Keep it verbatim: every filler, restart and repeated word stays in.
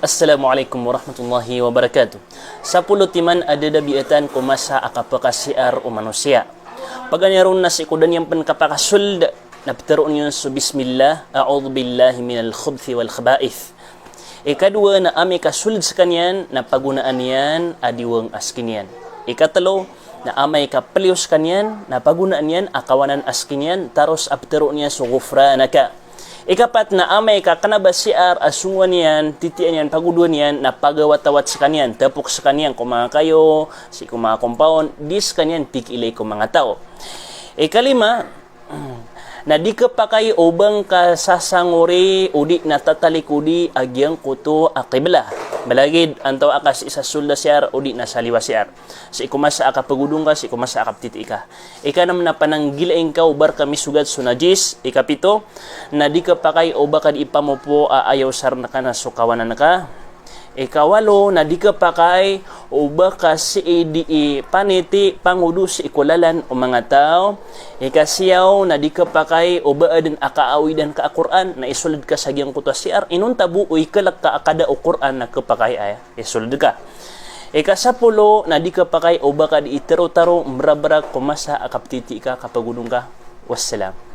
Assalamu alaikum warahmatullahi wabarakatuh. Sapolo timan a dadabiatan ko masa a kapakasiar o manosiya. Paganay ron na sii ko da niyan pn kapakasold na ptharoon iyan so bismillah, a'udhu billahi minal khubthi wal khaba'ith. Ikadowa na amay ka sold skaniyan na pagonaan iyan a diwang a skiniyan. Ikatlo na amay ka pliyo skaniyan na pagonaan iyan a kawanan a skiniyan, taros a ptharoon iyan so ghufranaka. Ikapat na amay ka kna ba siar a songowan iyan, titian iyan, pagodoan iyan, na pagawatawat skaniyan, tpok skaniyan ko manga kayo, sii ko manga compound, di skaniyan pikiilay ko manga taw. Ikalima na di kapakay o ba ngka sasangori odi na tatalikodi a giyangkoto a qiblah. Malagid antaa ka sii sa sold a siar odi na sa liwa siar. Sii ko masa a kapagodong ka, sii ko masa a kaptitii ka. Ikanm na pananggilai ngka o ba rka misogat so najis. Ikapito na di kapakay o ba ka di ipamopo a aya o sarn ka na so kawanan ka. Ikawalo na di kapakay o ba ka sii di ipaniti, pangodo sii ko lalan o manga taw. Ikasiyaw na di kapakay o ba adn a kaawidan ka a Qur'an na isold ka sa giyangkoto a siar, inonta bo o iklk ka a kada o Qur'an na kapakay a isold ka. Ikasapolo na di kapakay o ba ka di itarotaro mbrabrak ko masa a kaptitii ka, kapagodong ka. Wassalam.